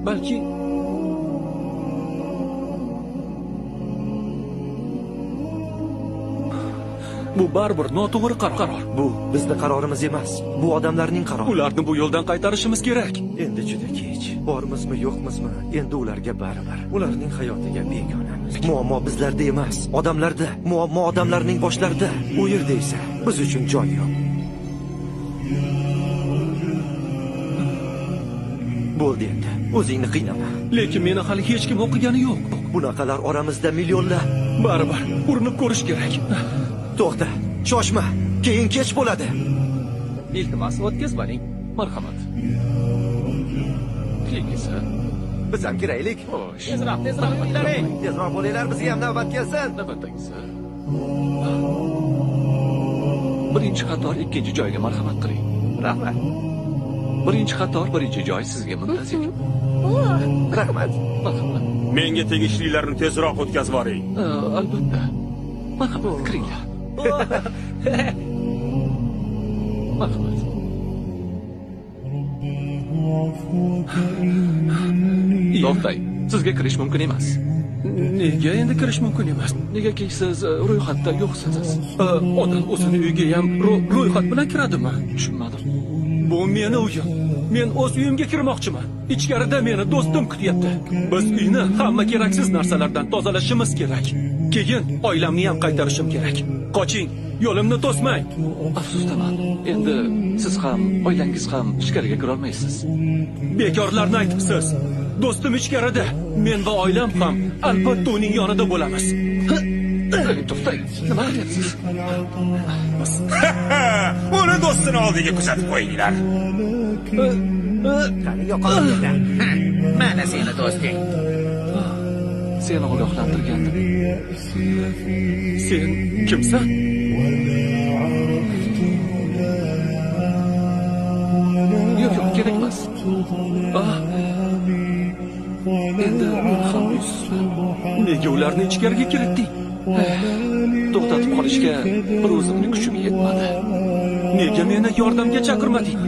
Balki bu baribir noto'g'ri qaror. Bu bizni qarorimiz emas. Bu odamlarning qarori. Ularni bu yo'ldan qaytarishimiz kerak. Endi juda kech. Bormizmi, yo'qmizmi? Endi ularga baribir. Ularning hayotiga begonamiz. Muammo bizlarda emas, odamlarda. Muammo odamlarning boshlarida. U yerda esa biz uchun joy yo'q. Bo'ldi endi. O'zingni qiynama. Lekin meni hali hech kim o'qigani yo'q. Bunaqalar oramizda millionlar. Baribir urinib ko'rish kerak. To'xta, shoshma. Keyin kech bo'ladi. Iltimos, o'tkazib. Marhamat. Keyingisi. Biz ham kiraylik. Xo'sh. Tezroq, tezroq o'tinglaring. Tezroq bo'linglar, bizga ham navbat kelsin. Navbatdagisi. Birinchi qator ikkinchi joyga marhamat qiling. Rahmat. Birinchi qator birinchi joy sizga muntazir. Rahmat. Marhamat. Menga tegishlilarni tezroq o'tkazib yuboring. Albatta. Marhamat, kiringlar. Marhamat. To'xtang, sizga kirish mumkin emas. Nega endi kirish mumkin emas? Negaki siz ro'yxatda yo'qsiz. Odam o'zini uyiga ham ro'yxat bilan kiradimi? Tushunmadim. Bu meni uyim. Men o'z uyimga kirmoqchiman. Ichkarida meni do'stim kutyapti. Biz uyni hamma keraksiz narsalardan tozalashimiz kerak. Keyin oilamni ham qaytarishim kerak. Qoching, yo'limni to'smang. Afsusdaman. Endi siz ham, oilangiz ham ichkariga kira olmaysiz. Bekorlarni aytibsiz. Do'stim ichkarida. Men va oilam ham albatta uning yonida bo'lamiz. To'xtang, nima qilyapsiz? Uni do'stini oldiga kuzatib qo'yinglar. Qani yo'qolib ketdi. Mana seni do'sting. Seni ogohlantirgandim. Sen kimsan? Yo'q, yo'q, kerak emas. Endi men ham uysizman. Nega ularni ichkariga kiritding? To'xtatib qolishga bir o'zimning kuchim yetmadi. Nega meni yordamga chaqirmading?